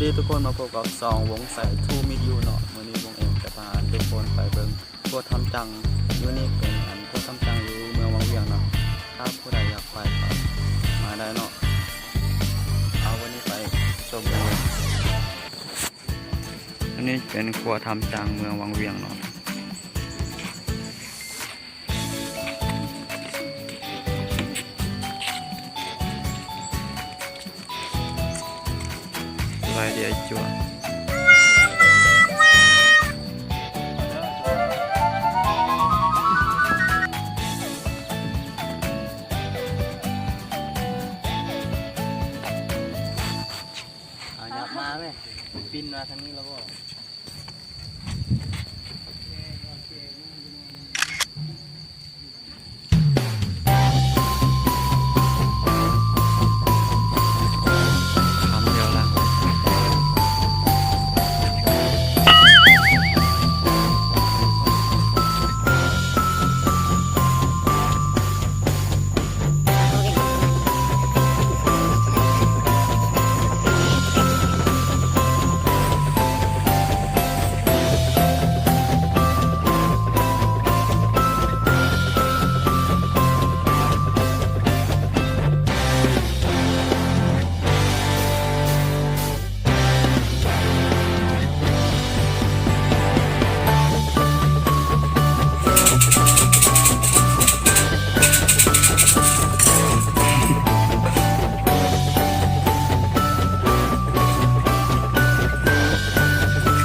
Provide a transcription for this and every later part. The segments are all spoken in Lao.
ດີທຸກຄົນ ມາພົບກັບຊ່ອງວົງໄຊທູມິດຢູເນາະ. ມື້ນີ້ວົງເອງຈະພາທຸກຄົນໄປເບິ່ງຂົວຖ້ຳຈັງ. ຢູ່ນີ້ເປັນອັນ ຂົວຖ້ຳຈັງຢູ່ເມືອງວັງວຽງເນາະ. ຖ້າຜູ້ໃດຢາກໄປກໍມາໄດ້ເນາະ. ເອົາ ວັນນີ້ໄປຊົມກັນເລີຍ. ອັນນີ້ເປັນຂົວຖ້ຳຈັງເມືອງວັງວຽງເນາະ. ສະບາຍດີອ້າຍຈົວນ. ອາ ຫຍັບມາແມ່ ປິ່ນມາທາງນີ້ແລ້ວບໍ? ຄຳດຽວລະ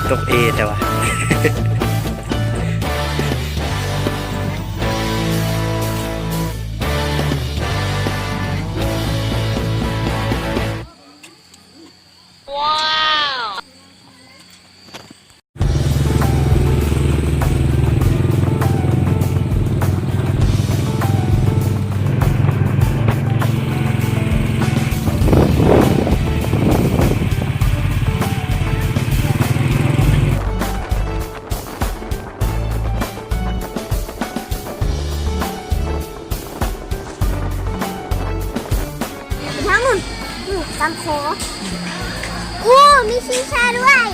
ຕົກເອແຕ່ວ່າ ທາງນັ້ນ ນີ້ ສາມຂໍ. ໂອ້ ມີຊິງຊ້າດ້ວຍ.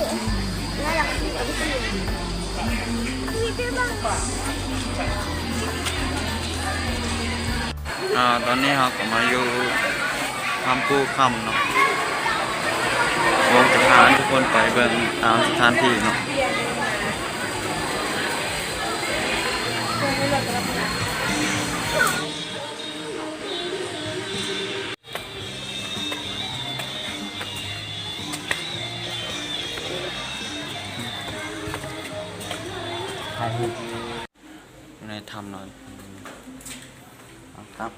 ອາ ຕອນນີ້ເຮົາກໍມາຢູ່ຖ້ຳປູຄຳເນາະ. ເຮົາຈະພາທຸກຄົນໄປເບິ່ງຕາມສະຖານທີ່ເນາະ. ໃນຖ້ຳເນາະ ເອົາ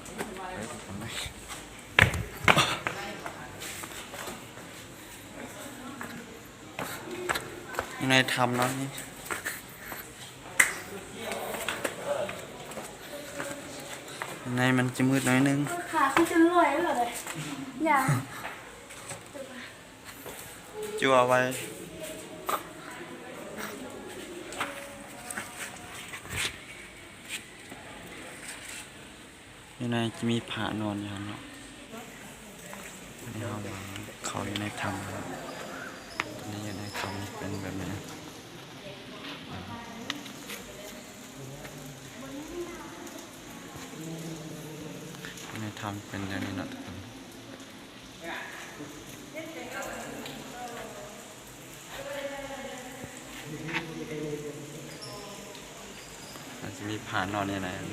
ໃນຖ້ຳເນາະ ນີ້ ໃນມັນຈະມືດໜ້ອຍໜຶ່ງ. ຂາເຂົາຈະລອຍແລ້ວເດ້ ຢ່າ ຈົວໄວ້. ຢູ່ໃນຈະມີພະນອນຢູ່ຫັ້ນເນາະ. ອັນນີ້ເຮົາມາເຂົ້າຢູ່ໃນຖ້ຳເນາະ. ອັນນີ້ຢູ່ໃນຖ້ຳເປັນແບບນີ້. ໃນຖ້ຳເປັນແນວນີ້ເນາະທຸກຄົນ. ອາດຈະມີພະນອນຢູ່ໃນນັ້ນ.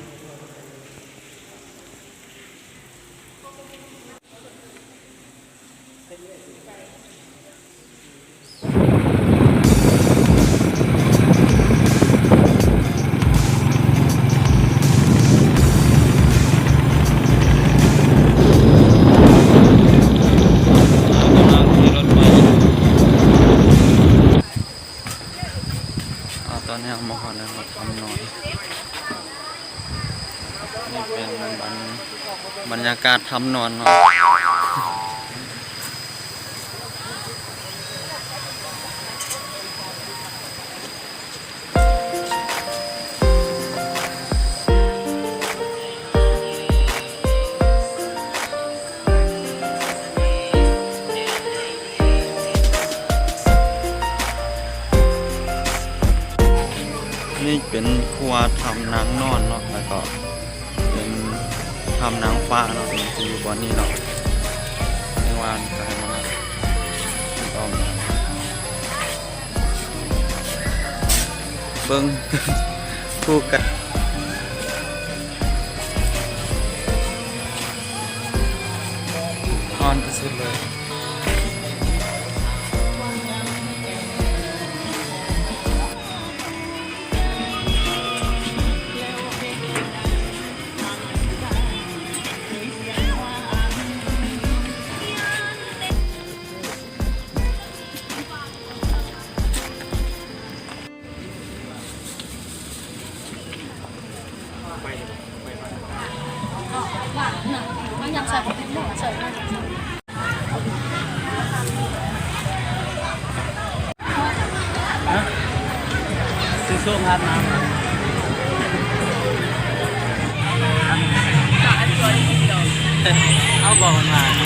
ອາ ຕອນນີ້ເຮົາມາຮອດແລ້ວ ມາຖ້ຳນ້ອຍ. ນີ້ເປັນບັນ ບັນຍາກາດຖ້ຳນອນເນາະ. ນີ້ເປັນຂົວຖ້ຳນາງນອນເນາະ ແລ້ວກໍເປັນຖ້ຳນາງຟ້າເນາະ ມັນຈະຢູ່ບ່ອນນີ້ເນາະ. ໃນວານກໍໃຫ້ມາຕ້ອງເບິ່ງ ຄູ່ກັນ ຮ້ອນທີ່ສຸດເລີຍ. ເອົາບໍ່ມັນມາ